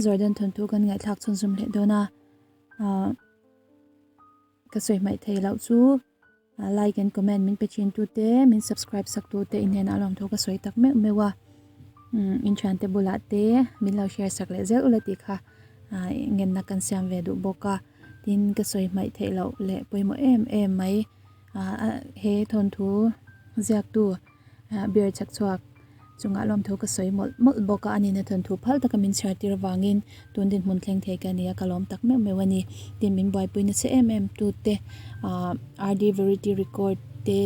Jordan thawnthu kan ngaihthlak chhunzawm leh dawn a ah ka sawi hmaih thei loh chu like and comment min pe thin tute min subscribe sak tute in hnenah lawmthu ka sawi tak meuh meuh a umm in thiante bulah te min lo share sak leh zel ula tih kha ah ngenna kan siam ve duh bawk a tin ka sawi hmaih theih loh leh pawimawh em em mai ah he thawnthu ziaktu ah beer chhak chhuak chungah lawmthu ka sawi mawlh mawlh bawk a a nihna thawnthu phal taka min chhiar tir avangin tun dinhmun thleng thei ka ni a ka lawm tak meuh meuh a ni tin min buaipui nasa em em tu te ah R D verity record te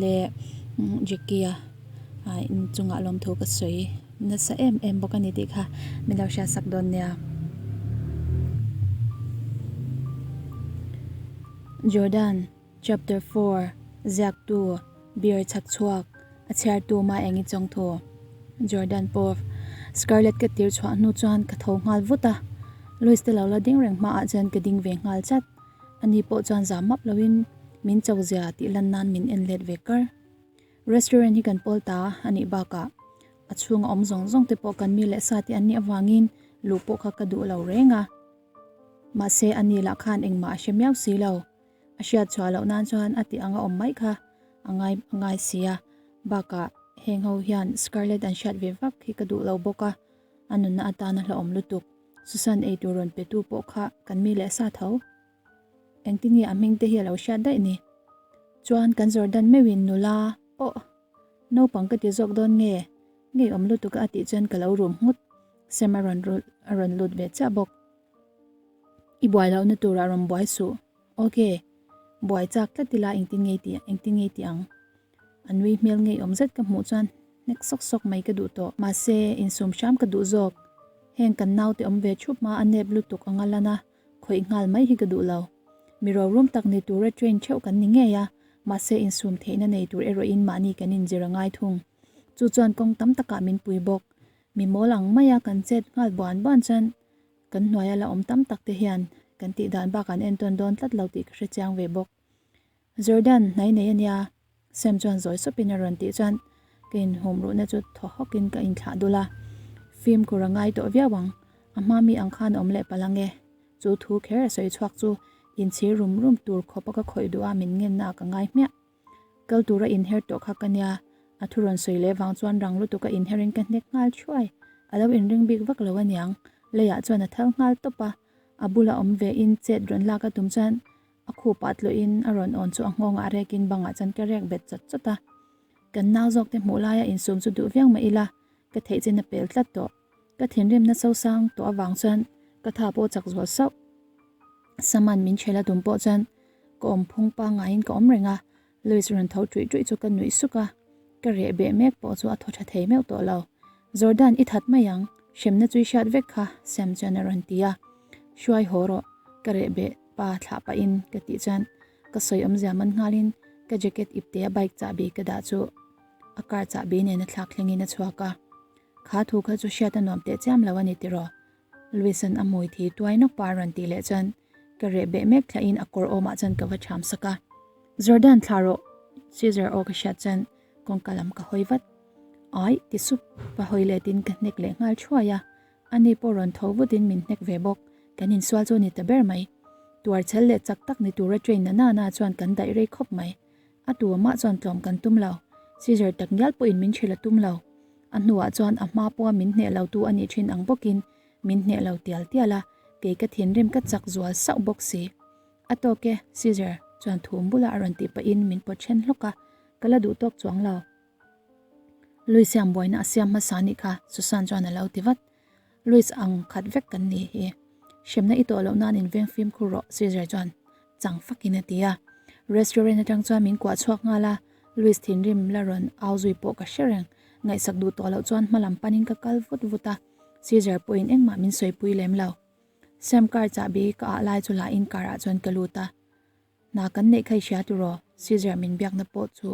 leh Jackie a ah inchungah lawmthu ka sawi nasa em em bawk a ni tih kha min lo hriat sak dawn nia. Jordan. Chapter 4, Ziaktu, Beer chhak chhuak, a chhiartu mah eng i chawng thu? Jordan Pov, Scarlett ka tir chhuah hnu chuan ka tho nghal vut a, Louis te lo la ding reng hmaah chuan ka ding ve nghal chat. Ani pawh chuan zam map loin min cho zia tih lan nan min en let ve kar. Restaurant hi kan pawl ta a nih bakah a chhunga awm zawng zawng te pawh kan mi leh sa te an nih avangin luh pawh kha ka duh lo reng a. Mahse ani lah khan engmah a hre miau si lo. A hriat chhuah loh nan chuan a tih anga awm mai kha a ngai a ngai si a, bakah heng ho hian Scarlett an hriat ve vak hi ka duh lo bawk a, a nunna atana hlauhawm lutuk. Susan eitur rawn pe tu pawh kha kan mi leh sa tho. Engtin nge a hming te hi a lo hriat daih ni? Chuan kan Jordan meuhin nula aw naupang ka ti zawk dawn nge? Ngeiawm lutuk a a tih chuan ka lo rum nghut. Sam a rawn a rawn lut ve chiah bawk. I buai lohna turah rawn buai suh. Ok. Buai chak tlat ila engtin ngei tih engtin ngei tih ang. A nui hmel ngeiawm zet ka hmuh chuan hnek sawk sawk mai ka duh tawh. Mahse, insum hram ka duh zawk. Heng kan naute awm ve thup hma a nep lutuk anga lan a, khawih nghal mai hi ka duh lo. Mi rorum tak ni tura train theuh kan ni ngei a, mahse insum theihna nei tur erawhin mahni kan inzir a ngai thung. Chu chuan kawng tam takah min pui bawk. Mi mawl ang maia kan chet nghal buan buan chuan Kan hnuaia la awm tam tak te hian kan tih dan bak an entawn dawn tlat lo tih ka hre chiang ve bawk. Jordan, hnai nei a nia, Sam chuan zawi sawpin a rawn tih chuan ka inhum ruhna chu thaw hawkin ka inthlah dul a. Fimkhur a ngai tawh viau ang, a hma mi ang khan a awm leh palh ang e. Chu thu kher a sawi chhuak chu inchhir rum rum tur khawpa ka khawih duh a min ngenna ah ka ngai hmiah. Kal tura inher tawh kha ka nia, a thu rawn sawi leh vang chuan rang lutuk a inherin ka hnek nghal thuai. A lo inring bik vak lo aniang, leiah chuan a thal nghal tawp a, a bula awm ve in chet rawn lak a tum chuan a khupah tluin a rawn awn chu a nghawngah rekin bangah chuan ka rek bet chawt chawt a. Kan nau zawk te hmuh laia insum chu duh viau mah ila, ka theih chin a pel tlat tawh. Ka thinrimna sosang tawh avang chuan ka tha pawh chak zual sauh. Saman min chhel a tum pawh chuan ka awm phung pangaiin ka awm reng a, Louis rawn tho ṭuih ṭuih chu ka nuih suk a, ka reh beh mek pawh chu a thaw ṭha thei meuh tawh lo. Jordan i that mai ang, hremna chu i hriat vek kha, Sam chuan a rawn ti a. Hruai haw rawh, ka reh beh pa thlah pahin ka tih chuan ka sawi awmzia man nghalin ka jacket ipte a bike chahbi ka dah chu a car chahbi nen a thlak thlengin a chhuak a. Kha thu kha chu hriat a nuam teh chiam lo a ni tiraw? Louis-a'n a hmui thi tuai nawk pa a rawn tih leh chuan ka reh beh mek thlahin a kawr awmah chuan ka va ṭham sak a. Jordan thla rawh! Caesar aw ka hriat chuan kawngka lam ka hawi vat. Ai! ti sup pa hawi letin ka hnek leh nghal thuai a. Ani pawh rawn tho vutin min hnek ve bawk. Kan insual chu a ni ta ber mai. Tuar chhel leh chak tak ni tura train na na na chuan kan daih rei khawp mai. A tu amah chuan tlawm kan tum lo. Caesar tak ngial pawhin min hrilh a tum lo. A hnuah chuan a hma pawha min hneh lo tu a nih thin ang bawkin min hneh lo tial tial a, kei ka thinrim ka chak zual sauh bawk si. A tawk e, Caesar chuan thum bulah a rawn tih pahin min pawt then hlawk a, ka la duh tawk chuang lo. Louis hian buaina a siam hmasa nih kha, Susan chuan a lo ti vat. Louis ang khat vek kan ni hi. Hremna i tawh loh nan inveng fimkhur rawh, Caesar chuan chang fakin a ti a. Restaurant atang chuan min kuah chhuak nghal a, Louis thinrim la rawn au zui pawh ka hre reng. Ngaihsak duh tawh loh chuan hma lam panin ka kal vut vut a, Caesar pawhin engmah min sawipui lem lo. Sam car chahbi ka ah lai chu lahin car ah chuan ka lut a. Hna kan neih kha i hria tiraw? Caesar min biakna pawh chu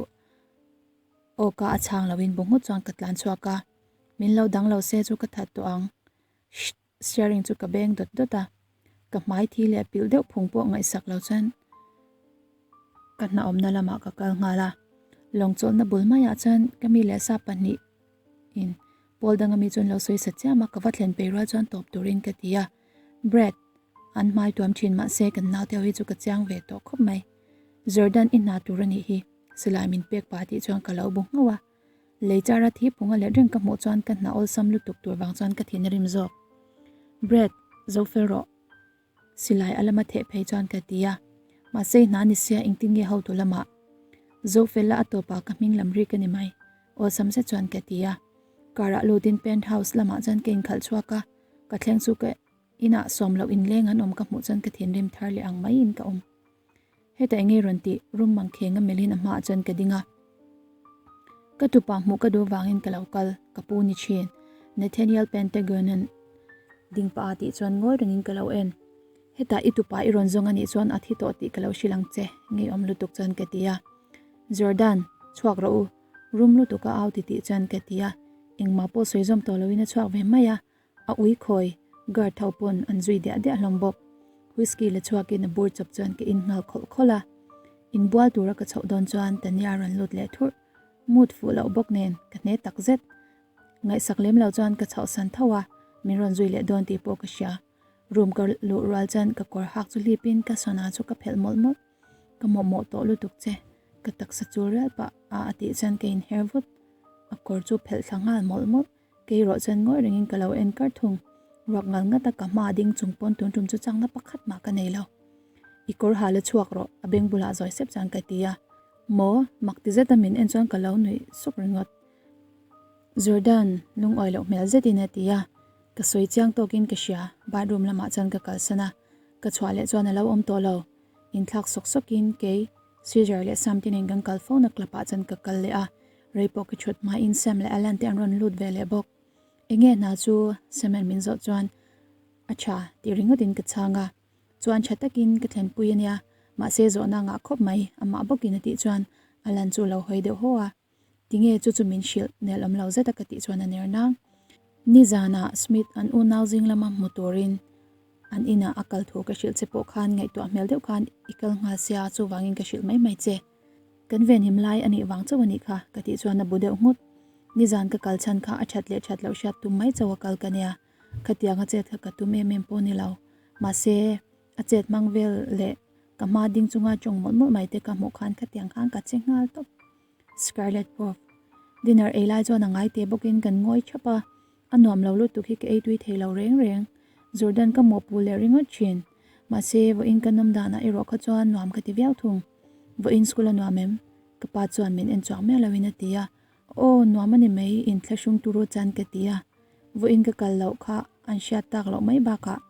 aw ka a chhang loin bu nghut chuan ka tlan chhuak a. Min lo dang lo se chu ka that tawh ang. Shh! Steering chu ka beng dawt dawt a, ka hmai thi leh pilh deuh phung pawh ngaihsak lo chuan ka hnaawmna lamah ka kal nghal a. Lawng chawlhna bul maiah chuan ka mi leh sa pahnih in Pawl danga mi chuan lo sawi sa chiam a, ka va thlen peih rual chuan tawp turin ka ti a. Brad, an hmai tuam thin mahse kan naute ho hi chu ka chiang ve tawh khawp mai. Jordan i hna tur a nih hi, silai min pek pah tih chuan ka lo bu nghauh a. Lei chara thi phunga let reng ka hmuh chuan ka hna awlsam lutuk tur vang chuan ka thin a rim zawk. Brad, zo fel rawh. Silai a lama theh phei chuan ka ti a, mahse hna ni sia engtin nge hotu lamah Zofela a tawpah ka hming lam rik a ni mai, awlsam zet chuan ka ti a. Car ah lutin penthouse lamah chuan ka inkhalh chhuak a, ka thleng chu ka inah sawm loh inleng an awm ka hmuh chuan ka thinrim thar leh ang maiin ka awm. Hetah enge rawn tih rum mangkheng a melhin a hmaah chuan ka ding a. Ka tupa hmuh ka duh vangin ka lo kal, ka pu ni thin. Nathaniel Pentagon-a'n ding pah a tih chuan ngawi rengin ka lo en. Hetah i tupa i rawn zawng a nih chuan a thi tawh tih ka lo hrilh ang che, ngeiawm lutuk chuan ka ti a. Jordan, chhuak rawh u, rum lutuk a au titih chuan ka ti a. Engmah pawh sawi zawm tawh loin a chhuak ve mai a. A ui khawi, guard ho pawn an zui diah diah hlawm bawk. Whisky la chhuakin a bur chawp chuan ka in nghal khawlh khawlh a. Inbual tura ka chhoh dawn chuan Tania a rawn lut leh thurh. Mood fuh loh bawk nen ka hne tak zet. Ngaihsak lem lo chuan ka chhoh san tho a, min rawn zui leh dawn tih pawh ka hria. Room ka luh rual chuan ka kawr hak chu hlipin ka sana chu ka phelh mawlh mawlh. Ka mawhmawh tawh lutuk che, ka taksa chul rial pah a a tih chuan ka inher vut. A kawr chu phelh thla nghal mawlh mawlh. Kei erawh chuan ngawi rengin ka lo en kar thung. Ruak ngal ngata ka hma ding chung pawn tun tum chu changna pakhat mah ka nei lo. I kawr ha la chhuak rawh, a beng bulah zawi sep chuan ka ti a. Maw? Mak ti zeta min en chuan ka lo nuih suk ringawt. Jordan, lungawi loh hmel zetin a ti a. Ka sawi chiang tawkin ka hria, bathroom lamah chuan ka kalsan a. Ka chhuah leh chuan a lo awm tawh lo. Inthlak sawk sawkin kei, Caesar leh Sam te nen kan kal fo na club ah chuan ka kal leh a. Rei pawh ka chhut hmain Sam leh Alan te an rawn lut ve leh bawk. Enge hna chu Sam-a'n min zawh chuan a tha tih ringawtin ka chhang a. Chuan tha takin ka thlenpui a nia, mahse zawhna ngah khawp mai amah bawkin a tih chuan Alan chu lo hawi deuh haw a. Tinge chu chu min hrilh nel awm lo zet a ka tih chuan a ner nang. Nizanah Smith an unau zing lama hmu turin an inah a kal thu ka hrilh che pawh khan ngaihtuah hmel deuh khan i kal nghal sia chuvangin ka hrilh mai mai che. Kan venhim lai a nih vang chauh a nih kha, ka tih chuan a bu deuh nghut. Nizan ka kal chhan kha a that leh that loh hriat tum mai chauh a kal ka nia. Khatiang a chet kha ka tum em em pawh ni lo. Mahse, a chet hmang vel leh ka hma ding chunga tawng mawlh mawlh mai te ka hmuh khan khatiang khan ka che nghal tawp. Scarlett Pov. Dinner ei lai chuan a ngai teh bawkin kan ngawi thap a. A nuam lo lutuk hi ka ei tui thei lo reng reng. Jordan ka mawhpuh leh ringawt thin. Mahse, vawiin ka nawm danah erawh kha chuan nuam ka ti viau thung. Vawiin school a nuam em? Ka pa chuan min en chuang miah loin a ti a. Aw, nuam a ni mai, inthlahrung turu chuan ka ti a. Vawiin ka kal loh kha an hriat tak loh mai bakah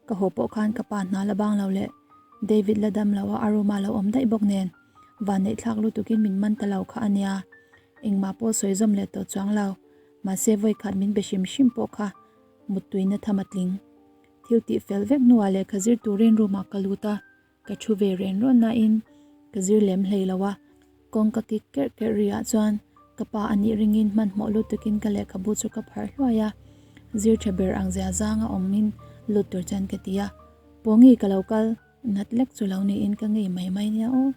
ka haw pawh khan ka pa hna la bang lo leh David la dam lo a, a room ah lo awm daih bawk nen vanneihthlak lutukin min man ta lo kha a nia. Engmah pawh sawi zawm leh tawh chuang lo. Mahse vawikhat min be hrim hrim pawh kha muttuina tham a tling. Thil tih fel vek hnuah lehkha zir turin room ah ka lut a, ka thu ve ren rawn nain ka zir lem hlei lo a. Kawng ka kik kerh kerh rih ah chuan ka pa a nih ringin hmanhmawh lutukin ka lehkhabu chu ka pharh hluai a, zir tha ber ang zia zanga awmin lut tur chuan ka ti a. Pawngi ka lo kal nat lek chu lo niin ka ngei mai mai nia aw.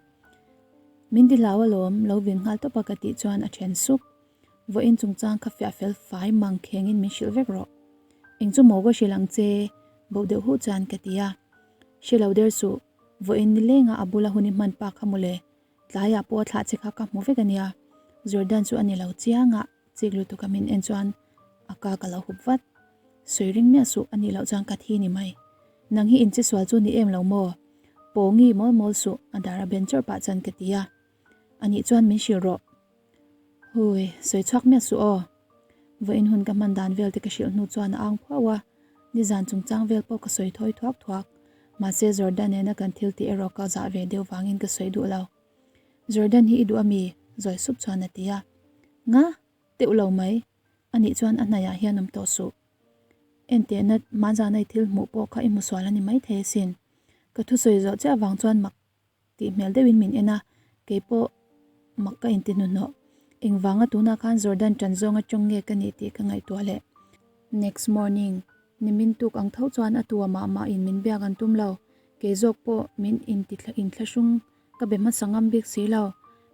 Min ti hlau alawm, lo vin nghal tawp a ka tih chuan a then sup. Vawiin chungchang kha fiah fel fai mang khengin min hrilh vek rawh. Eng chu maw ka hrilh ang che? Bo deuh huh chuan ka ti a. Hre lo der suh, vawiin ni lenga a bula hun i hman pa kha mawle. Tlaiah pawh a thlah che kha ka hmu vek a nia. Jordan chu a ni lo chiang a, chik lutuk a min en chuan a ka ka lo hup vat. Sawi ring miah suh, a nih loh chuan ka thi ni mai. Nang hi inche sual chu ni em lo maw? Pawngi mawl mawl suh, a dar a ben chawrh pah chuan ka ti a. A nih chuan min hrilh rawh. Hui, sawi chhuak miah suh aw. Vawiin hun ka hman dan vel te ka hrilh hnu chuan a ang phuau a, nizan chungchang vel pawh ka sawi thawi thuak thuak. Mahse Jordan nena kan thil tih erawh ka zah ve deuh vangin ka sawi duh lo. Jordan hi i duh ami? Zawi sup chuan a ti a. Nga? Teuh lo mai. Anih chuan a hnaiah hian awm tawh suh. Entehna hmanzana i thil hmuh pawh kha i hmu sual a ni maithei asin. Ka thusawi zawh chiah vang chuan mak tih hmel deuhin min en a, keipawh mak ka inti hnuhnawh. Engvanga tunah khan Jordan ṭan zawnga ṭawng nge ka nih tih ka ngaihtuah leh. Next morning, nimin tuk ang tho chuan a tua mah mahin min biak an tum lo. Kei zawk pawh min inti inthlahrung ka be hmasa ngam bik si lo.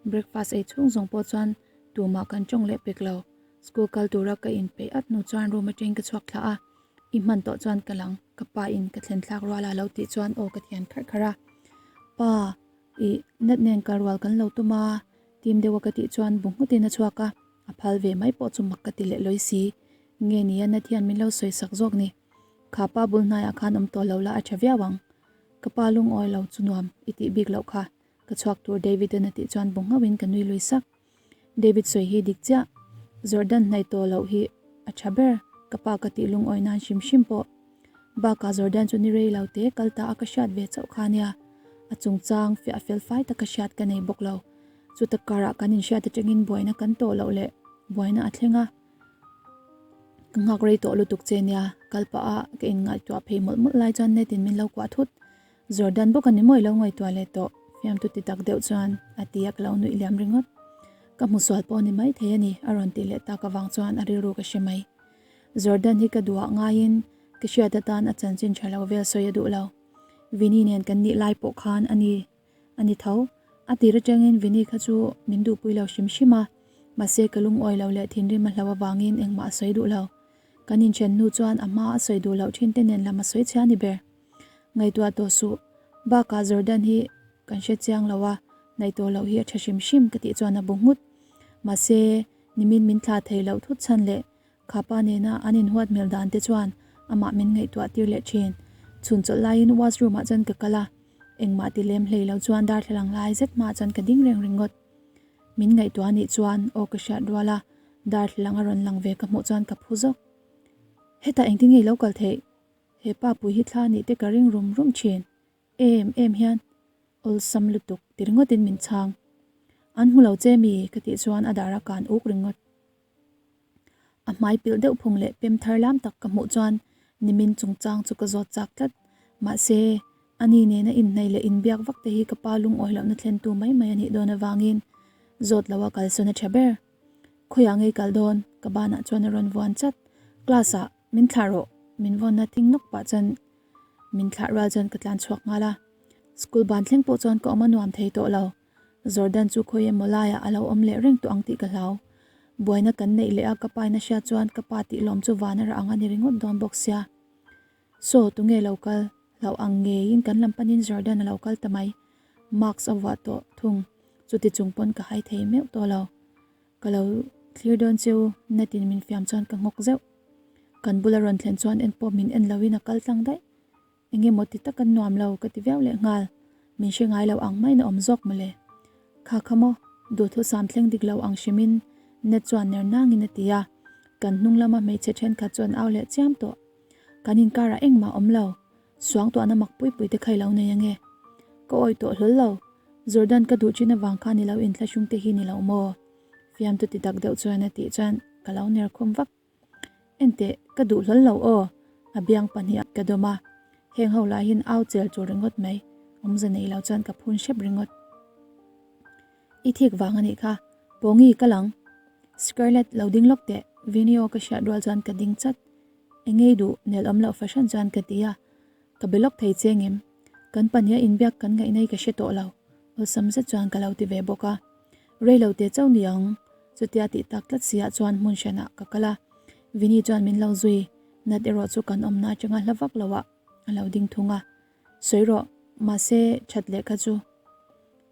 Breakfast ei chhung zawng pawh chuan tumah kan ṭawng leh pek lo. School kal tura ka inpeih at hnu chuan room atangin ka chhuak thla a, i hman tawh chuan ka lang, ka pa in ka thlen thlak rual a lo tih chuan aw ka thian kharh kharh a. Pa, ih, nat nen kal rual kan lo tum a, tim deuha ka tih chuan bu nghutin a chhuak a, a phal ve mai pawh chu mak ka ti leh lawi si. Nge nia nat hian min lo sawi sak zawk ni. Kha pa bul hnaiah khan awm tawh lo la a tha viau ang. Ka pa lungawi lo chu nuam i tih bik loh kha, ka chhuak tur David-an a tih chuan bu nghauhin ka nui lui sak. David sawi hi dik chiah. Jordan hnaih tawh loh hi a tha ber, ka pa ka tih lungawi nan hrim hrim pawh. Bakah Jordan chu ni rei lo te kal ta a ka hriat ve chauh kha nia. A chungchang fiah fel fai tak ka hriat ka nei bawk lo. Chuta karah kan inhriat atangin buaina kan tawh loh leh buaina a thleng a. Ka nghak rei tawh lutuk che nia, kal pah a ka inngaihtuah phei mawlh mawlh lai chuan net in min lo kuah thut. Jordan bawk a ni mawi lo ngaihtuah leh tawh, fiamtu ti tak deuh chuan a ti a ka lo nuih liam ringawt. Ka hmu sual pawh ni mai thei a ni a rawn tih leh tak avang chuan a rilru ka hre mai. Jordan hi ka duhah ngaiin ka hriat atan a chanchin tha lo vel sawi a duh lo. Vinny nen kan nih lai pawh khan a ni a ni tho. A tir atangin Vinny kha chu min duhpui lo hrim hrim a, mahse ka lungawi lo leh thinrim a hlo avangin engmah a sawi duh lo. Kan inthen hnu chuan a hma a sawi duh loh thin te nen lam a sawi chhia a ni ber. Ngaihtuah tawh suh. Bakah Jordan hi kan hre chiang lo a, hnaih tawh loh hi a tha hrim hrim ka tih chuan a bu nghut. Mahse, nimin min thlah thei loh thut chhan leh khapa nena an inhuat hmel dan te chuan amah min ngaihtuah tir leh thin. Chhun chawlh laiin washroom ah chuan ka kal a, engmah ti lem hlei lo chuan darthlalang lai zet hmaah chuan ka ding reng ringawt. Min ngaihtuah anih chuan aw ka hriat rual a, darthlalang a rawn lang ve ka hmuh chuan ka phu zawk. Hetah engtin nge i lo kal theih? He pa pui hi thla nih te ka ring rum rum thin. Em em hian awlsam lutuk ti ringawtin min chhang. An hmu lo che mi ka tih chuan a dar a kan uk ringawt. A hmai pilh deuh phung leh pem thar lam tak ka hmuh chuan nimin chungchang chu ka zawt chak tlat. Mahse, ani nena inhnaih leh inbiak vak te hi ka pa lungawi lohna thlentu mai mai a nih dawn avangin zawt loa kalsawn a tha ber. Khawiah ngei kal dawn? Ka banah chuan a rawn vuan chat. Class ah Min thlah rawh, min vawnna thing nawk pah chuan min thlah rual chuan ka tlan chhuak nghal a. School ban thleng pawh chuan ka awm a nuam thei tawh lo. Jordan chu khawi emaw laiah a lo awm leh reng tawh ang tih ka hlau. Buaina kan neih leh a ka pa in a hriat chuan ka pa tih lawm chu van a rah ang a ni ringawt dawn bawk sia. Saw, tunge lo kal? Hlauh ang ngeiin kan lam panin Jordan a lo kal ta mai. Mask a vuah tawh thung. Chuti chung pawn ka hai thei meuh tawh lo. Ka lo thlir dawn cheu, Natin min fiam chuan ka nghawk zeuh. Kan bula rawn thlen chuan en pawh min en loin a kal tlang daih. Eng emaw ti tak an nuam lo ka ti viau leh nghal. Min hre ngai lo ang maiin a awm zawk mawle. Kha kha maw, duhthusam thleng dik lo ang hrimin Nat chuan ner nangin a ti a. Kan hnung lama hmeichhe thenkhat chuan au leh chiam tawh. Kan inkarah engmah awm lo. Suangtuahna mak pui pui te kha i lo nei ange. Ka awih tawh hlawl lo. Jordan ka duh chin avang khan i lo inthlahrung te hi ni lo maw? Fiamtu ti dak deuh chuan a tih chuan ka lo ner khum vak. Enteh, ka duh hlawl lo aw, a biang pahnih ka dawm a. Heng ho lahin au chel tur ringawt mai, awmze nei lo chuan ka phun hrep ringawt. I thik vang a nih kha, Pawngi ka lang. Scarlett lo ding lawk teh, Vinny aw ka hriat rual chuan ka ding chat. Engei duh, nel awm loh fahran chuan ka ti a. Ka be lawk thei che ngem? Kan pahniha inbiak kan ngaih nei ka hre tawh lo, awlsam zet chuan ka lo ti ve bawk a. Rei lo te chauh ni ang, chutia tih tak tlat si ah chuan hmun hranah ka kal a. Vinny chuan min lo zui, nat erawh chu kan awmna atanga hla vak lo ah a lo ding thung a. Sawi rawh, mahse that leh kha chu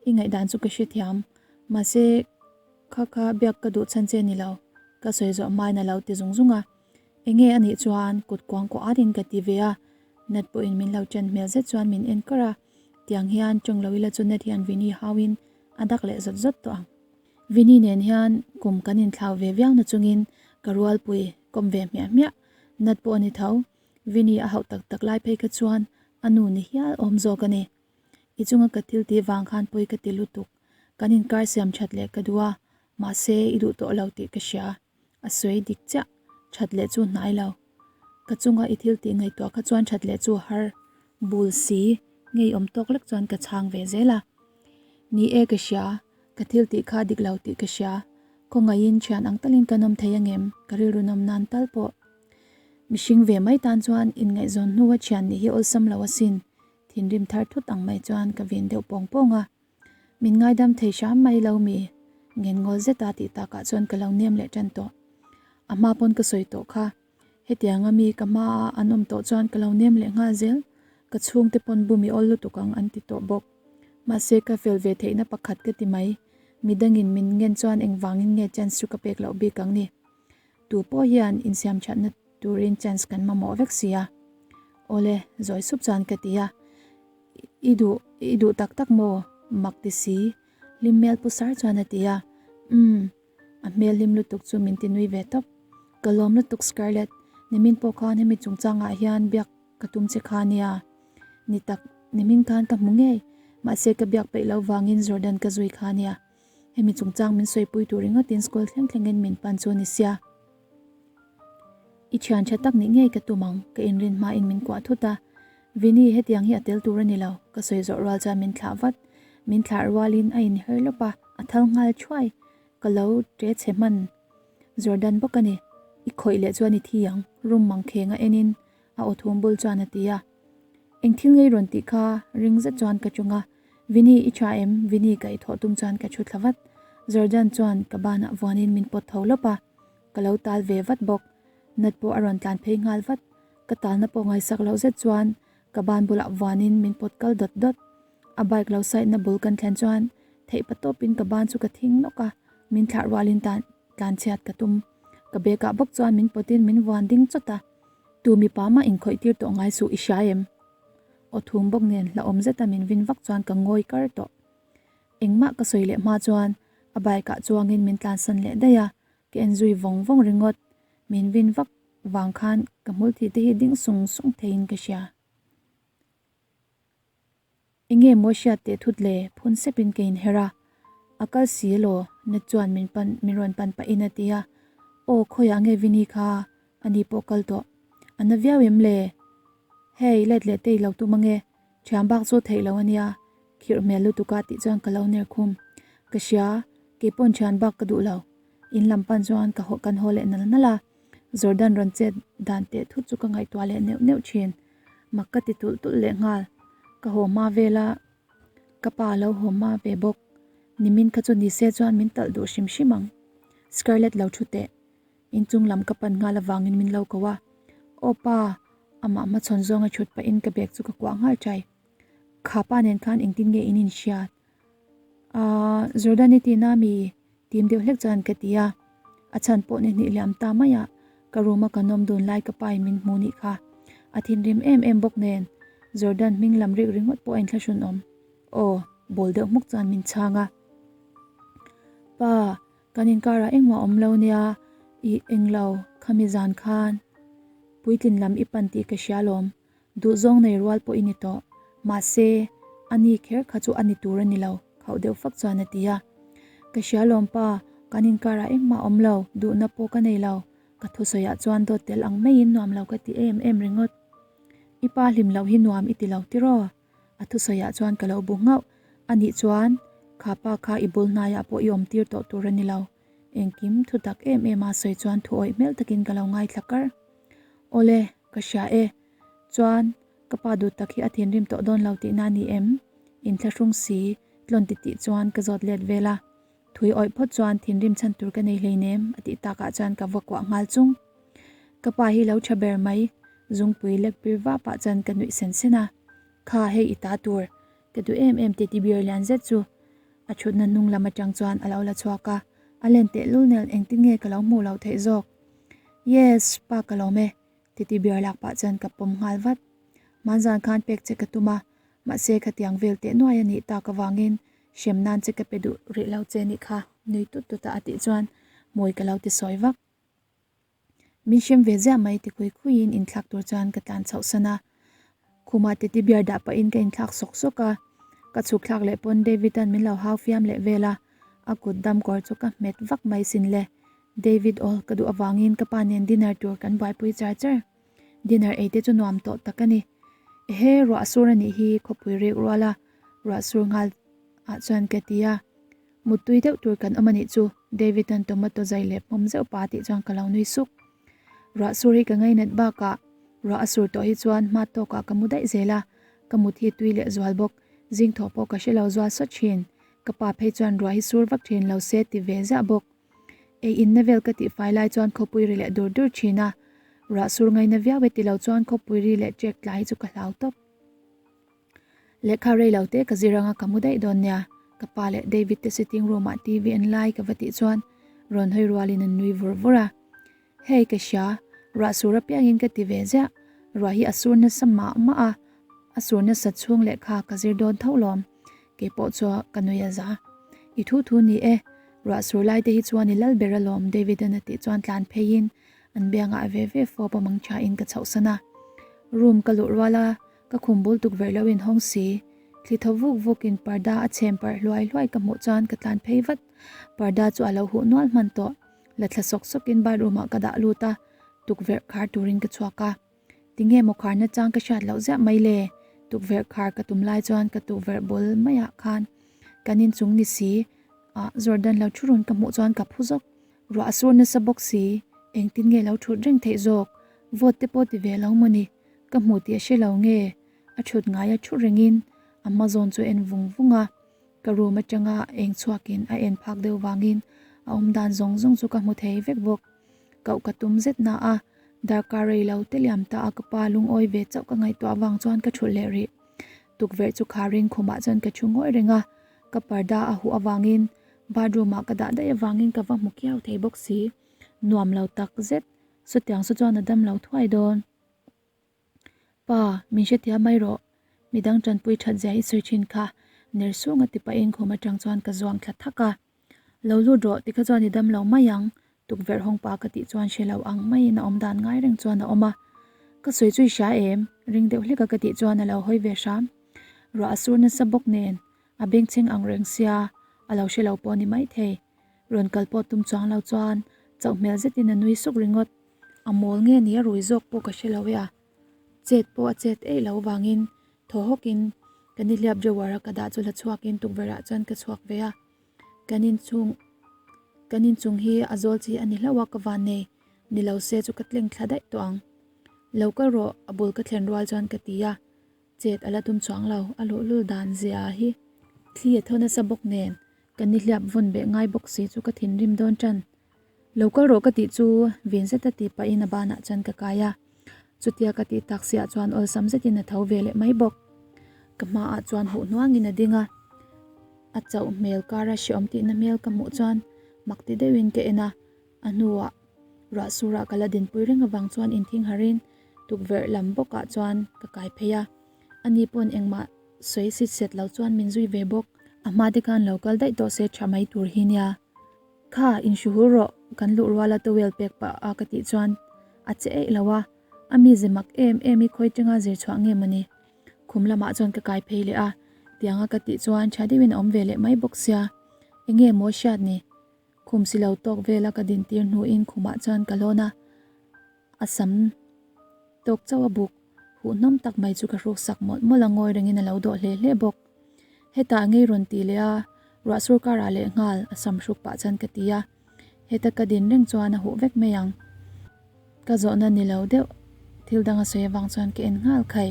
i ngaihdan chu ka hrethiam, mahse kha kha biak ka duh chhan che ni lo, ka sawi zawh hmain a lo ti zung zung a. Enge a nih chuan kut kuang kuah atin ka ti ve a, Nat pawhin min lo chen hmel zet chuan min en kar a, tiang hian tawng lo ila chu Nat hian Vinny hauin a dak leh zawt zawt tawh ang. Vinny nen hian kum kan inthlau ve viau na chungin ka rualpui kawm ve hmiah hmiah, Nat pawh a ni tho, Vinny a hauh tak tak lai phei kha chuan a nu ni hial awm zawk a ni. I chunga ka thil tih vang khan pawi ka ti lutuk, kan inkar siam that leh ka duh a, mahse i duh tawh lo tih ka hria. A sawi dik chiah, that leh chu hnai lo. Ka chunga i thil tih ngaihtuah kha chuan that leh chu har bul si, ngeiawm tawk lek chuan ka chhang ve zel a. Ni e ka hria, ka thil tih kha dik lo tih ka hria. Khawngaihin thian ang talin ka nawm thei angem, ka rilru nawm nan tal pawh. Mihring ve mai tan chuan inngaihzawn hnua thian nih hi awlsam lo asin, thinrim thar thut ang mai chuan ka vin deuh pawng pawng a. Min ngaidam thei hram mai lo mi? Ngen ngawl zeta tih takah chuan ka lo nem leh tan tawh. A hma pawn ka sawi tawh kha. Hetianga mi ka hmaah an awm tawh chuan ka lo nem leh nghal zel. Ka chhungte pawn bum i awl lutuk ang an ti tawh bawk. Mahse ka fel ve theihna pakhat ka ti mai. Midangin min ngen chuan engvangin nge chance chu ka pek loh bik ang ni. Tu pawh hian insiam thatna turin chance kan mamawh vek si a. Awle, zawi sup chuan ka ti a. I duh, i duh tak tak maw? Mak ti si. Hlim hmel pu sar chuan a ti a. Umm. A hmel hlim lutuk chu min ti nui ve tawp. Ka lawm lutuk Scarlett, nimin pawh khan hemi chungchangah hian biak ka tum che kha nia. Ni tak, nimin khan ka hmu ngei, mahse ka biak peih loh vangin Jordan ka zui kha nia. Hemi chungchang min sawipui tur ringawtin school thleng thlengin min pan chu ni sia. I thian tha tak nih ngei ka tum ang, ka inrin hmain min kuah thut a. Vinny, hetiang hi a tel tur a ni lo, ka sawi zawh rual chuan min thlah vat. Min thlah rualin a inher lawp a, a thal nghal thuai. Ka lo ṭe chhe hman Jordan bawk a ni. I khawih leh chuan i thi ang, room mangkheng a enin a aw thum bul chuan a ti a. Eng thil ngei rawn tih kha ring zet chuan ka ṭung a. Vinny, i ṭha em? Vinny ka i thawh tum chuan ka ṭhu thla vat. Jordan chuan ka banah vuanin min pawt tho lawp a. Ka lo tal ve vat bawk. Nat pawh a rawn tlan phei nghal vat. Ka talna pawh ngaihsak loh zet chuan ka ban bulah vuanin min pawt kal dawt dawt. A bike lo side na bul kan thlen chuan theih pa tawpin ka ban chu ka thing nawk a, min thlah rualin tan tlan chhiat ka tum. Ka bag ah bawk chuan min pawtin min vuan ding chawt a. Tu mipa mah inkhawih tir tawh ngai suh i hria em? Aw thum bawk nen hlauhawm zeta min vin vak chuan ka ngawi kar tawh. Engmah ka sawi leh hma chuan a bike ah chuangin min tlansan leh daih a, Ka en zui vawng vawng ringawt, min vin vak vang khan ka hmul thih te hi ding sung sung theiin ka hria. Enge maw hriat teh thut le, phun sepin ka inher a, a kal si elaw, Ned chuan min pan min rawn pan pahin a ti a, Aw khawiah nge Vinny kha ani pawh kal tawh, a na viau em le? Hei let leh te i lo tum ange, Thiam bak chu theih lo ania, khirh hmel lutuk a tih chuan ka lo ner khum. Ka hria, keipawn thian bak ka duh lo. In lam pan chuan ka haw kan haw leh nal nal a, Jordan rawn chet dan teh thut chu ka ngaihtuah leh neuh neuh thin. Mak ka ti tulh tulh leh nghal. Ka haw hma vel a, ka pa a lo haw hma ve bawk. Nimin kha chu ni se chuan min talh duh hrim hrim ang. Scarlett lo thu teh. Inchung lam ka pan nghal avangin min lo ko a, Aw pa, amah hmachhawn zawnga thut pahin ka bag chu ka kuah nghal chai. Kha pa nen khan engtin nge in inhriat? Aaa, Jordan i tina mi? Tim deuh hlek chuan ka ti a. A chhan pawh ni hnih liam ta mai a, ka room a kan awm dun lai ka pa in min hmu nih kha. A thinrim em em bawk nen, Jordan hming lam rik ringawt pawh a inthlahrun awm. Aw, bawl deuh hmuk chuan min chhang a. Pa, Kan inkarah engmah awm lo nia, ih englo, khami zan khan puitlin lam i pan tih ka hria lawm, duhzawng nei rual pawh i ni tawh, mahse ani kher kha chu a ni tur a ni lo, khauh deuh fak chuan a ti a. Ka hria lawm pa, kan inkarah engmah awm lo, duhna pawh ka nei lo, ka thusawiah chuan dawt tel ang maiin nuam lo ka ti em em ringawt. I pa hlim loh hi nuam i ti lo tiraw? A thusawiah chuan ka lo bu nghauh. A nih chuan, kha pa kha i bul hnaiah pawh i awm tir tawh tur a ni lo. Engkim thu tak em em a sawi chuan thu awih hmel takin ka lo ngaithla kar. Awle, ka hria e. Chuan, ka pa duh tak hi a thinrim tawh dawn lo tihna a ni em? Inthlahrung si, tlawn ti tih chuan ka zawt let vel a. Thui awih phawt chuan thinrim chhan tur ka nei hleinem a tih takah chuan ka va kuah nghal chung. Ka pa hi lo tha ber mai, zungpui lek pir vah pah chuan ka nuih sen sen a. Kha hei i ta tur, ka duh em em titi beer lian zet chu. A thutna hnung lam atang chuan a lo la chhuak a, a len tehlul nen engtin nge ka lo hmuh loh theih zawk. Yes, pa ka lawm e, titi beer lak pah chuan ka pawm nghal vat. Hmanzan khan pek che ka tum a, mahse khatiang vel teh nuai a nih tak avangin Hrem nan che ka pe duh rih lo che nih kha, nui tut tut a a tih chuan mawi ka lo ti sawi vak. Min hrem ve ziah mai ti khui khuiin inthlak tur chuan ka tlan chhoh san a. Khumah titi beer dah pahin ka inthlak sawk sawk a, ka chhuk thlak leh pawn David-a'n min lo hau fiam leh vel a, a kut dam kawr chu ka hmet vak mai sin le. David aw ka duh avangin ka pa nen dinner tur kan buaipui char char. Dinner ei te chu nuam tawh tak a ni. Ehe, ruah sur a nih hi khawpui rek rual a, ruah sur nghal ah chuan ka ti a. Muttui deuh tur kan awm a nih chu, David-a'n tomato zai leh pawm zeuh pa tih chuan ka lo nui suk. Ruah sur hi ka ngainat bakah ruah a sur tawh hi chuan hma tawkah ka mu daih zel a, ka mut hi tui leh zual bawk, zing thawh pawh ka hre lo zual sawt thin. Ka pa phei chuan ruah hi sur vak thin lo se ti ve ziah bawk. Ei inna vel ka tihfai lai chuan khawpui ri leh dur dur thin a, ruah sur ngaina viau e tilo chuan khawpui ri leh ṭek tla hi chu ka hlau tawp. Lehkha rei lo te ka zir anga ka mu daih dawn nia, ka pa leh David te sitting room ah TV en lai ka va tih chuan rawn hawi rualin an nui vur vur a. Hei ka hria, ruah sur apiangin ka ti ve ziah, ruah hi a sur nasa mah mah a, a sur nasa chhung lehkha ka zir dawn tho lawm, kei pawh chu ka nui a za. I thu thu ni e, ruah sur lai te hi chuan i lal ber alawm David-an a tih chuan tlan pheiin an biangah ve ve fawp a mang thain ka chhohsan a. Room ka luh rual a, Ka khum bul tukverh lo inhawng si. Thli thaw vuk vukin parda a chhem parh hluai hluai ka hmuh chuan ka tlan phei vat. Parda chu a lo huh nual hman tawh. La thla sawk sawkin bathroom ah ka dah lut a, tukverh khar turin ka chhuak a. Tinge maw kharna chang ka hriat loh ziah mai le? Tukverh khar ka tum lai chuan ka tukverh bul maiah khan kan inchung ni si ah Jordan lo thu run ka hmuh chuan ka phu zawk. Ruah a sur nasa bawk si, engtin nge lo thut reng theih zawk? Vote te pawh ti ve lo maw ni? Ka hmu tih a hre lo nge? A thut ngaia thu rengin a hma zawn chu en vung vung a, ka room atanga eng chhuakin a en phak deuh vangin a awm dan zawng zawng chu ka hmu thei vek bawk. Koh ka tum zet na a, darkar rei lo te liam ta a ka pa lungawi ve chauh ka ngaihtuah vang chuan ka thulh leh rih. Tukverh chu kharin khumah chuan ka thu ngawi reng a, ka parda a huh avangin bathroom ah ka dah daih avangin ka va hmu kiau thei bawk si. Nuam lo tak zet, sawtiang saw chuan a dam lo thuai dawn. Pa, min hrethiam mai rawh. Midang tanpui that zia i sawi thin kha, ner sung a ti pahin khum atang chuan ka zuang thla thak a. Lo lut rawh, tikha chuan i dam lo mai ang, tukverh hawng pa ka tih chuan hre lo ang maiin a awm dan ngai reng chuan a awm a. Ka sawi chu i hria em? Ring deuh hlek a ka tih chuan a lo hawi ve hram. Ruah a sur nasa bawk nen, a bengchheng ang reng sia, a lo hre lo pawh a ni maithei. Rawn kal pawh tum chuang lo chuan chauh hmel zetin a nui suk ringawt. A mawl nge ni a rui zawk pawh ka hre lo e a, chet pawh a chet eih lo vangin thaw hawkin ka nihliap drawer a ka dah chu la chhuakin tukverh ah chuan ka chhuak ve a, kan inchhung kan inchung hi a zawl chi a ni hlauh a ka van nei ni lo se chu ka tleng thla daih tawh ang. Lo kal rawh a bul ka thlen rual chuan ka ti a, chet a la tum chuang lo a luhlul dan zia hi thli a thaw nasa bawk nen ka nihliap vawn beh ngai bawk si chu ka thinrim dawn tan. Lo kal rawh ka tih chu vin zeta tih pahin a banah chuan ka kai a, chutia ka tih tak siah chuan awlsam zetin a tho ve leh mai bawk. Ka hmaah chuan huh hnuangin a ding a, a chauh hmel kara hreawm tihna hmel ka hmuh chuan mak ti deuhin ka en a, a hnuah ruah surah ka la dinpui reng avang chuan inthing harin tukverh lam bawkah chuan ka kai phei a, ani pawn engmah sawi sit set lo chuan min zui ve bawk. A hma te khan lo kal daih tawh se tha mai tur hi nia. Kha, inhruhul rawh, kan luh ruala towel pek pah a ka tih chuan a che eih lo a, a mize mak em em i khawi tanga zir chhuah nge mawni? Khum lamah chuan ka kai phei leh a, tianga ka tih chuan tha deuhin a awm ve leh mai bawk sia, enge maw hriat ni? Khum si lo tawk vela ka dintir hnuin khumah chuan ka lawn a, a sam tawk chauh a buk huh hnawm tak mai chu ka hruk sak mawlh mawlh a, ngawi rengin a lo dawh hle hle bawk. Hetah ngei rawn ti leh a, ruah sur karah leh nghal a sam hruk pah chuan ka ti a, heta ka din reng chuan a huh vek mai ang. Ka zawhna ni lo deuh thil dang a sawi avang chuan ka en nghal khai.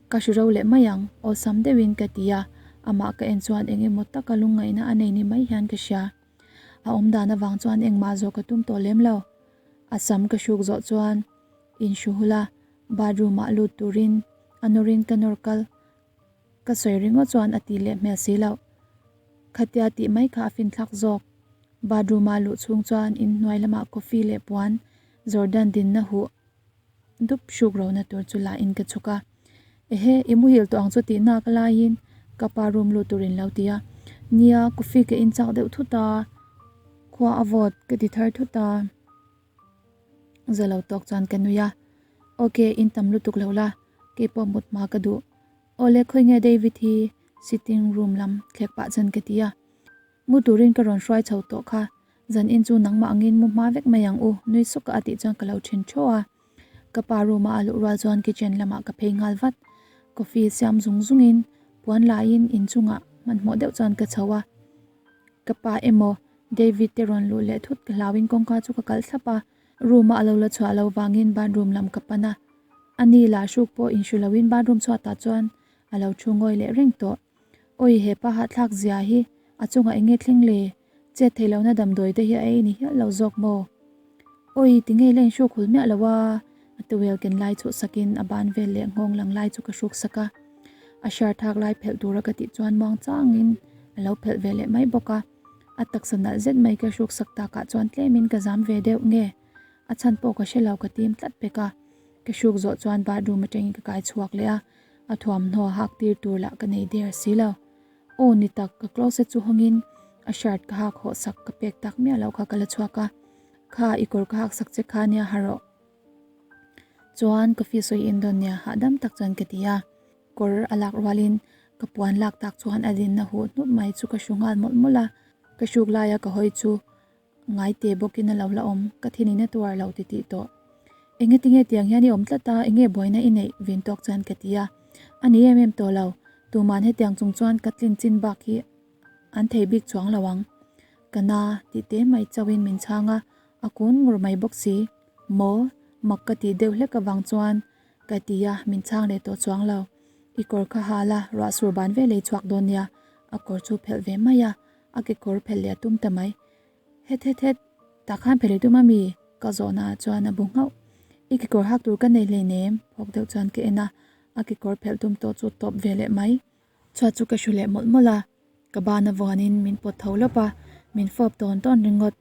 Ka hru ro leh mai ang, awlsam deuhin ka ti a, amah ka en chuan eng emaw taka lungngaihna a nei ni mai hian ka hria. A awm dan avang chuan engmah zawh ka tum tawh lem lo. A sam ka hruk zawh chuan inhru hul a, bathroom ah lut turin a nawrin ka nawr kal. Ka sawi ringawt chuan a ti leh hmel si loh. Khatia tih mai kha a finthlak zawk. Bathroom ah luh chhung chuan inhnuai lamah coffee leh puan Jordan dinna huh dup hruk rona tur chu la in ka chhuk a. Ehe, i muhil tawh ang chu tih nak laiin ka pa room lut turin lo ti a. Nia, coffee ka in chak deuh thut a, khua a vawt ka ti thar thut a. Za lo tawk chuan ka nui a. Ok, in tam lutuk lo la, keipawh mut hma ka duh. Awle, khawi nge David hi sitting room lam thlek pah chuan ka ti a. Mu turin ka rawn hruai chho tawh kha, zan in chu nangmah angin mu hma vek mai ang u, nui suk a a tih chuan ka lo then thaw a. Ka pa room a a luh rual chuan kitchen lamah ka phei nghal vat. Coffee siam zung zungin puan laiin inchungah hmanhmawh deuh chuan ka chho a. Ka pa emaw David te rawn luh leh thut ka hlauin kawngka chu ka kalh thlap a, room a a lo la chhuah lo vangin bathroom lam ka pan a. Ani lah hruk pawh inhru loin bathroom chhuatah chuan a lo thu ngawi leh reng tawh. Awi he pa hahthlak zia hi a chungah eng nge thleng le? Chet theih lohna damdawi te hi a ei ni hial lo zawk maw? Awi, tinge i la inhruk hul miah lo a? A towel ken lai chhuh sakin a ban vel leh nghawng lang lai chu ka hruk sak a. A shirt hak lai phelh tura ka tih chuan muang changin a lo phelh ve leh mai bawk a. A taksa nalh zet mai ka hruk sak takah chuan tlemin ka zam ve deuh nge? A chhan pawh ka hre lo ka tim tlat pek a. Ka hruk zawh chuan bathroom atangin ka kai chhuak leh a, a thuamhnaw hak tir tur lah ka nei der si lo. Aw ni tak, ka closet chu hawngin a shirt ka hak hawh sak ka pek tak miah loh kha ka la chhuak a, kha i kawr ka hak sak che kha nia ha rawh. Chuan coffee sawi in dawn nia hahdam tak chuan ka ti a, kawr a lak rualin ka puan lak tak chuan a dinna huh hnup mai chu ka hru nghal mawlh mawlh a, ka hruk laia ka hawi chu Ngaite bawkin a lo la awm, ka thinin a tuar lo titih tawh. Enge tinge tiang hian i awm tlat a, enge buaina i neih vin tawk chuan ka ti a. A ni em em tawh lo, tuman hetiang chung chuan ka tlin chin bak hi an thei bik chuang lo ang. Ka na tih te mai chauhin min chhang a, a kun ngur mai bawk si. Maw? Mak ka tih deuh hlek avang chuan ka ti a, min chhang leh tawh chuang lo. I kawr kha hal a, ruah sur ban ve lei chhuak dawn nia, a kawr chu phelh ve mai a, a kekawr phelh leh a tum ta mai. Het het het, tah khan phelh i tum a mi? Ka zawhna ah chuan a bu nghauh. I kekawr hak tur ka nei hleinem, phawk deuh chuan ka en a, a kekawr phelh tum tawh chu tawp ve leh mai. Chhuat chu ka hru leh mawlh mawlh a, ka ban a vuanin min pawt tho lawp a, min fawp tawn tawn ringawt.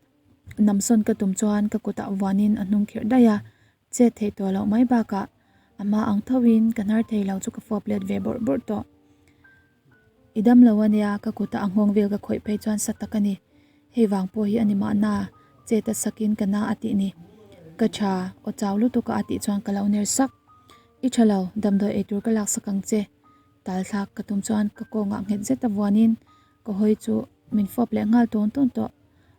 Namsawn ka tum chuan ka kutah vuanin a hnung khirh daih a, chet theih tawh loh mai bakah a hma ang thoin ka hnar thei lo chu ka fawp let ve bawrh bawrh tawh. I dam lo ania ka kutah a nghawng vel ka khawih phei chuan sa tak a ni. Hei vang pawh hi a ni mahna chet a sakin ka na a tih ni. Ka tha aw chau lutuk a a tih chuan ka lo ner sak. I tha lo, damdawi eitur ka lak sak ang che. Tal thlak ka tum chuan ka kawngah nghet zet a vuanin ka hawi chu min fawp leh nghal tawn tawn tawh.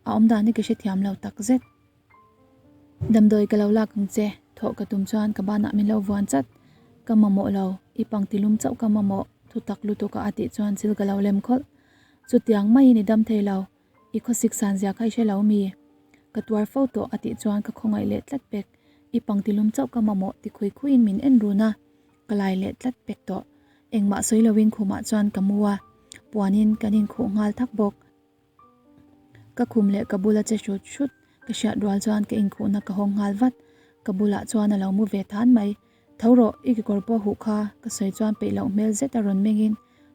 A awmdan hi ka hrethiam lo tak zet. Damdawi ka lo lak ang che, thawh ka tum chuan ka banah min lo vuan chat. Ka mamawh lo, i pangti lum chauh ka mamawh, thu tak lutuk a a tih chuan chil ka lo lem khawlh. Chutiang maiin i dam thei lo, i khawsik san zia kha i hre lo mi? Ka tuar fo tawh a tih chuan ka khawngaih leh tlat pek. I pangti lum chauh ka mamawh ti khui khuiin min en run a, ka lai leh tlat pek tawh. Engmah sawi loin khumah chuan ka mu a, puanin kan inkhuh nghal thak bawk. Ka khum leh ka bula che hrut hrut ka hriat rual chuan ka inkhuhna ka hawng nghal vat. Ka bulah chuan a lo mu ve than mai. Tho rawh, i kekawr pawh huh kha ka sawi chuan peih loh hmel zet a rawn mengin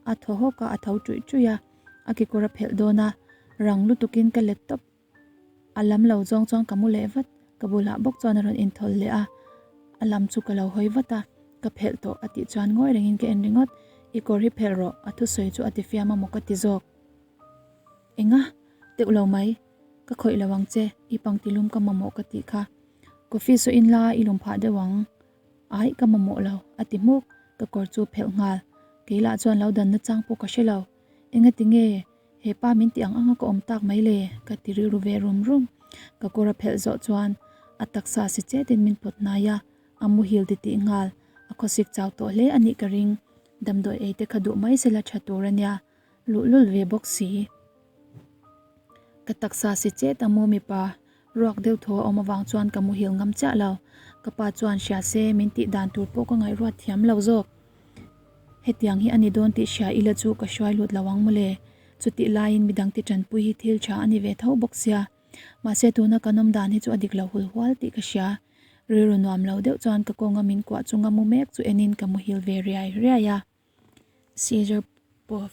a thaw hawk a, a tho ṭuih ṭuih a, a kekawr a phelh dawn a, rang lutukin ka let tawp. A lam lo zawng chuan ka mu leh vat, ka bulah bawk chuan a rawn inthawl leh a, a lam chu ka lo hawi vat a, ka phelh tawh a tih chuan ngawi rengin ka en ringawt, i kawr hi phelh rawh, a thusawi chu a tifiam a maw ka ti zawk. Enga? Teuh lo mai, ka khawih lo ang che, i pangti lum ka mamawh ka tih kha. Coffee saw in la i lum phah deuh ang. Aih ka mamawh lo, a ti hmuk, ka kawr chu phelh nghal. Kei lah chuan lo danna chang pawh ka hre lo. Enga ti nge he pa min tih ang anga ka awm tak mai le? Ka ti rilru ve rum rum. Ka kawr a phelh zawh chuan a taksa si chetin min pawt hnai a, a muhil titih nghal. A khawsik chau tawh hle a nih ka ring. Damdawi ei te kha duh mai sela tha tur a nia. Luhlul ve bawk si. Ka taksa si chet a mu mipa ruak deuh thaw a awm avang chuan ka muhil ngam chiah lo. Ka pa chuan hria se min tih dan tur pawh ka ngaihruat thiam lo zawk. Hetiang hi a ni dawn tih hria ila chu ka hruai lut lo ang mawle. Chutih laiin midang ti tanpui hi thil tha a ni ve tho bawk sia. Mahse tuna kan awm dan hi chu a dik lo hul hual tih ka hria. Rilru nuam lo deuh chuan ka kawnga min kuah chunga mu mek chu enin ka muhil ve riai riai a. Caesar Pov.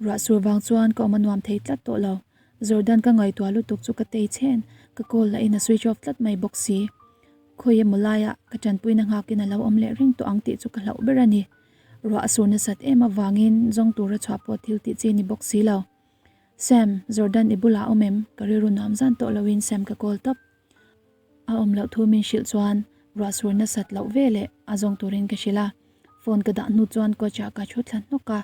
Ruah sur vang chuan ka awm a nuam thei tlat tawh lo. Jordan ka ngaihtuah lutuk chu ka tei chhen, ka call lah in a switch off tlat mai bawk si. Khawi emaw laiah ka tanpuina nghakin a lo awm leh reng tawh ang tih chu ka hlauh ber a ni. Ruah a sur nasat em avangin zawng tura chhuah pawh thil tih chi ni bawk si lo. Sam, Jordan i bulah a awm em? Ka rilru nuam zan tawh loin Sam ka call tawp. A awm loh thu min hrilh chuan ruah sur nasat loh ve leh a zawng turin ka hrilh a, phone ka dah hnu chuan coach ah ka thu thla hnawk a,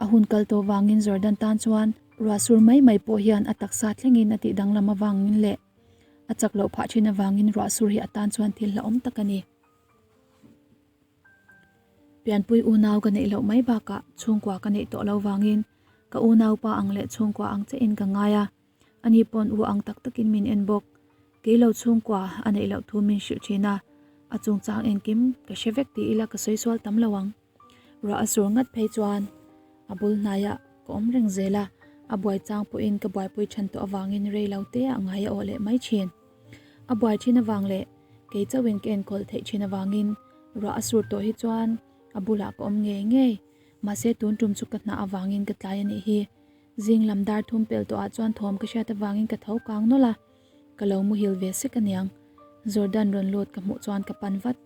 a hun kal tawh vangin Jordan tan chuan ruah sur mai mai pawh hian a taksa thlengin a tih danglam avangin leh a chak loh phah thin avangin ruah sur hi a tan chuan thil hlauhawm tak a ni. Pianpui unau ka neih loh mai bakah chhungkua ka neih tawh lo vangin ka unaupa ang leh chhungkua ang chiahin ka ngai a. Ani pawn u ang tak takin min en bawk. Kei lo chhungkua a neih loh thu min hrilh thin a, a chungchang engkim ka hre vek ti ila ka sawi sual tam lo ang. Ruah a sur ngat phei chuan a bul hnaiah ka awm reng zel a, A buai chang pawhin ka buaipui than tawh avangin rei lo te ah ngai a awh leh mai thin. A buai thin avang leh kei chauhin ka enkawl theih thin avangin ruah a sur tawh hi chuan a bulah ka awm ngei ngei. Mahse tun tum chu ka hnah avangin ka tlai a nih hi. Zing lam dar thum pel tawhah chuan thawm ka hriat avangin ka tho kang nawlh a, ka lo muhil ve sek aniang. Jordan rawn lut ka hmuh chuan ka pan vat.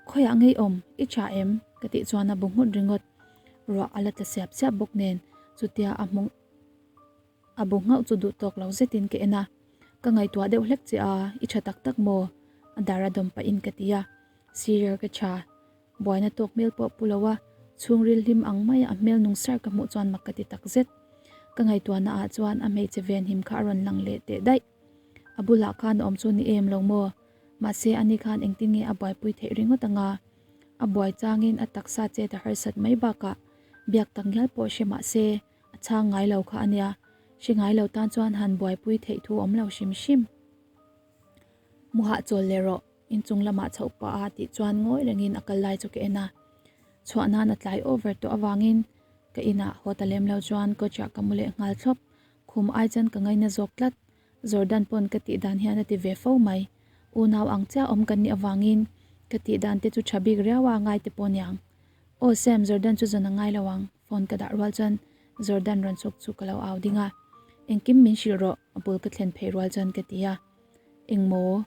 Khawiah ngei awm, i tha em? ka tih chuan a bu nghut ringawt. Ruah a la tla siap siap bawk nen chutia a hmu a bu nghauh chu duh tawk lo zetin ka en a. Ka ngaihtuah deuh hlek che a, i tha tak tak maw? A dar a dawm pahin ka ti a. Sir ka tha. Buaina tawk hmel pawh pu lo a, chhungril hlim ang maia a hmel nung sar ka hmuh chuan mak ka ti tak zet. Ka ngaihtuahna ah chuan a hmeichhe venhim kha a rawn lang leh teh daih. A bulah khan a awm chu ni em lo maw? Mahse ani khan engtin nge a buaipui theih ringawt anga? A buai changin a taksa chet a harsat mai bakah biak tak ngial pawh hre mahse a chhang ngai lo kha a nia. Hre ngai lo tan chuan han buaipui theih thu awm lo hrim hrim. Muhah chawl leh rawh. Inchung lamah chhoh pah a tih chuan ngawi rengin a kal lai chu ka en a, chhuah nan a tlai over tawh avangin ka inah haw ta lem lo chuan coach ah ka mu leh nghal thlawp, khum ai chuan ka ngaina zawk tlat, Jordan pawn ka tih dan hian a ti ve fo mai, unau ang chiah awm kan nih avangin ka tih dan te chu tha bik riau a ngai te pawh niang. Aw Sam, Jordan chu zawn a ngai lo ang, phone ka dah rual chuan Jordan rawn chhuk chu ka lo au ding a, engkim min hrilh rawh, a bul ka thlen phei rual chuan ka ti a, engmaw?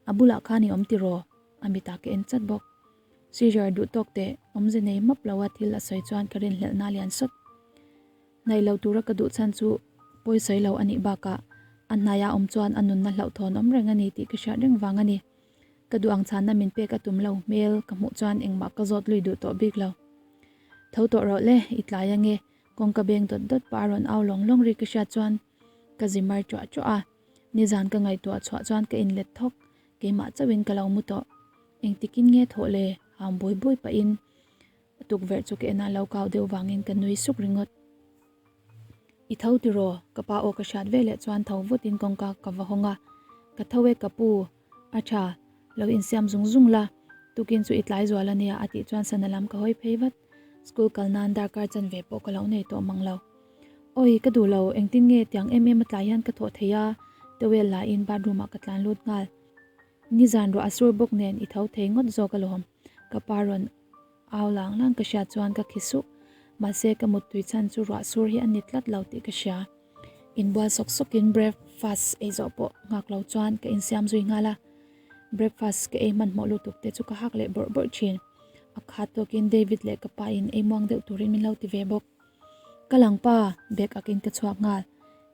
A bulah khan i awm tiraw? A mitah ka en chat bawk. Caesar duh tawk teh, awmze nei map lo a thil a sawi chuan ka rinhlelhna a lian sawt. Hnaih lo tura ka duh chhan chu pawi sawi lo a nih bakah a hnaia awm chuan a nunna hlauhthawn awm reng a ni tih ka hriat reng vang a ni. Ka duh ang chhanna min pek a tum lo hmel ka hmuh chuan engmah ka zawt lui duh tawh bik lo. Tho tawh rawh le, i tlai ange, kawngka beng dawt dawt pah a rawn au lawng lawng ri ka hriat chuan ka zi mar ṭuah ṭuah a. Nizan ka ngaihtuah chhuah chuan ka inlet thawk, keimah chauhin ka lo mu tawh. Engtikin nge thawh le? Hang bui bui pahin tukverh chu ka en a, lo kau deuh vangin ka nui suk ringawt. I tho tiraw? Ka pa aw ka hriat veleh chuan tho vutin kawngka ka va hawng a, Ka tho e ka pu, a tha, lo insiam zung zung la, tukin chu i tlai zual ania a tih chuan sana lam ka hawi phei vat. School kal nan darkar chanve pawh ka lo nei tawh mang lo. Awi, ka duh lo, engtin nge tiang em em a tlai hian ka thawh thei a, towel la in bathroom ah ka tlan lut nghal. Nizan ruah a sur bawk nen i tho thei ngawt zawk alawm, ka pa rawn au lang lang ka hriat chuan ka khi suh. Mahse ka muttui chhan chu ruah sur hi a ni tlat lo tih ka hria. Inbual sawk sawk in breakfast ei zawh pawh nghak lo chuan ka insiam zui nghal a. Breakfast ka ei hmanhmawh lutuk te chu ka hak leh bawrh bawrh thin. A khat tawkin David leh ka pa in ei muang deuh turin min lo ti ve bawk. Ka lang pa, bag akin ka chhuak nghal.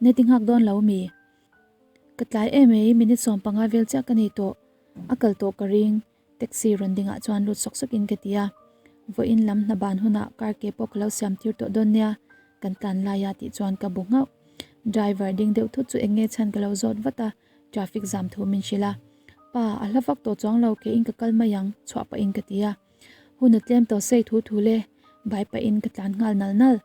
Net i nghak dawn lo mi? Ka tlai em ei, minute 15 vel chiah ka nei tawh. A kal tawh ka ring, taxi rawn dingah chuan lut sawk sawkin ka ti a. Vawiin lam hna ban hunah car ke pawh ka lo siam tir tawh dawn nia, kan tlan lai a tih chuan ka bu nghauh. Driver ding deuh thut chu eng nge chhan ka lo zawt vat a, traffic zam thu min hrilh a. Pa, a hla vak tawh chuang lo, keiin ka kal mai ang, chhuah pahin ka ti a. Hun a tlem tawh sei thu thu le, bai pahin ka tlan nghal nal nal.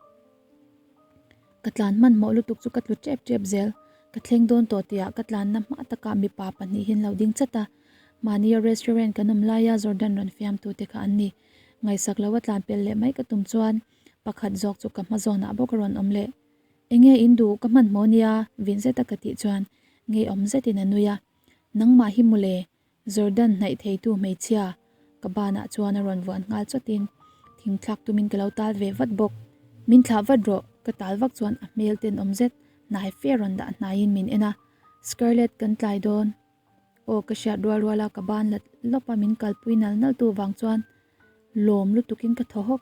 Ka tlan hmanhmawh lutuk chu ka tlu tep tep zel. Ka thleng dawn tawh tihah ka tlanna hma takah mipa pahnihin lo ding chat a. Mahnia restaurant kan awm laia Jordan rawn fiamtu te kha an ni. Ngaihsak loa tlan pel leh mai ka tum chuan pakhat zawk chu ka hma zawnah bawk a rawn awm leh. Enge in duh ka hmanhmawh nia vin zeta ka tih chuan ngeiawm zetin a nui a. Nangmah hi mawle Jordan hnaih theitu hmeichhia ka banah chuan a rawn vuan nghal chawtin thing thlak tumin ka lo tal ve vat bawk. Min thlah vat rawh, ka tal vak chuan a hmel tenawm zet hnai fe rawn dah hnaiin min en a, Scarlett kan tlai dawn aw ka hriat rual rual a ka ban lat lawp a min kalpui nal nal tu vang chuan lawm lutukin ka thaw hawk.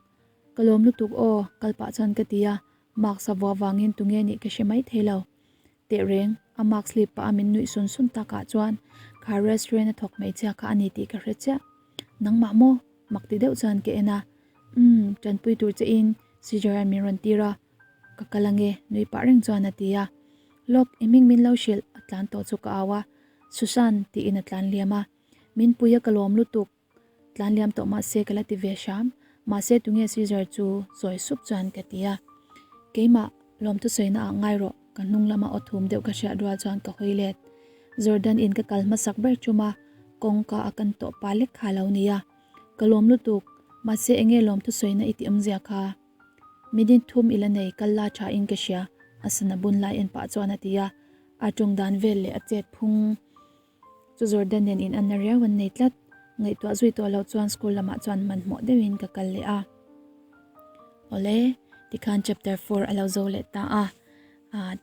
Ka lawm lutuk aw kal pah chuan ka ti a, mask a vuah vangin tunge nih ka hre mai thei lo. Tehreng, a mask hlip pah a min nuih sun sun takah chuan kha restaurant a thawk hmeichhia kha a ni tih ka hre chiah. Nangmah maw? Mak ti deuh chuan ka en a. Umm, tanpui tur che in Caesar an min rawn tir a, ka kal ange nui pah reng chuan a ti a. Lawk, i hming min lo hrilh, a tlan tawh chu ka au a. Susan, tiin a tlan liam a. Min pui a ka lawm lutuk. Tlan liam tawh mahse ka la ti ve hram, mahse tunge Caesar chu sawi sup chuan ka ti a. Keimah, lawmthu sawina ah ngai rawh, ka hnung lama aw thum deuh ka hriat rual chuan ka hawi let. Jordan in ka kal hmasak ber chum a, kawngka a kan tawh pa lek kha lo nia. Ka lawm lutuk, mahse enge lawmthu sawina i ti awmzia kha? Minute thum i la nei, kal la tha in ka hria. A sana bun lai en pah chuan a ti a, a tawng dan vel leh a chet phung chu Jordan nen in anna riau an nei tlat. Ngaihtuah zui tawh loh chuan school lamah chuan hmanhmawh deuhin ka kal leh a. Awle, tikhan chapter 4 a lo zo leh ta a,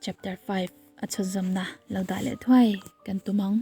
chapter 5 a chhawtzawmna lo dah leh thuai kan tum ang.